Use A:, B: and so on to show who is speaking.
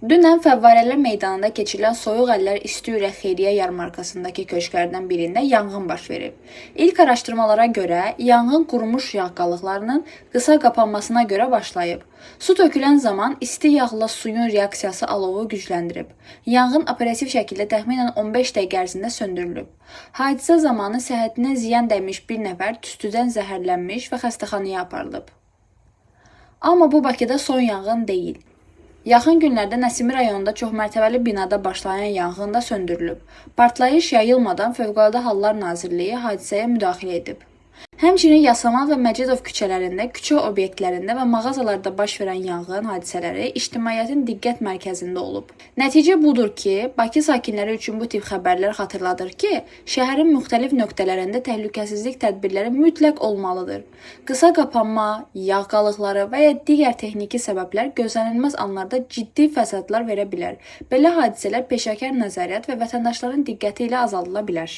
A: Dünən Fəvvarələr meydanında keçirilən Soyuq Əllər İsti Ürək Xeyriyyə yarmarkasındakı köşklərdən birində yanğın baş verib. İlk araşdırmalara görə yanğın qurumuş yağ qalıqlarının qısa qapanmasına görə başlayıb. Su tökülən zaman isti yağla suyun reaksiyası alovu gücləndirib. Yanğın operativ şəkildə təxminən 15 dəqiqə ərzində söndürülüb. Hadisə zamanı səhhətinə ziyan dəymiş bir nəfər tüstüdən zəhərlənmiş və xəstəxanaya aparılıb. Amma bu Bakıda son yanğın deyil. Yaxın günlərdə Nəsimi rayonunda çoxmərtəbəli binada başlayan yanğın da söndürülüb. Partlayış yayılmadan Fövqəladə Hallar Nazirliyi hadisəyə müdaxilə edib. Həmçinin Yasamal və Məcidov küçələrində, küçə obyektlərində və mağazalarda baş verən yanğın hadisələri ictimaiyyətin diqqət mərkəzində olub. Nəticə budur ki, Bakı sakinləri üçün bu tip xəbərlər xatırladır ki, şəhərin müxtəlif nöqtələrində təhlükəsizlik tədbirləri mütləq olmalıdır. Qısa qapanma, yağ qalıqları və ya digər texniki səbəblər gözlənilməz anlarda ciddi fəsadlar verə bilər. Belə hadisələr peşəkar nəzarət və vətəndaşların diqqəti ilə azaldıla bilər.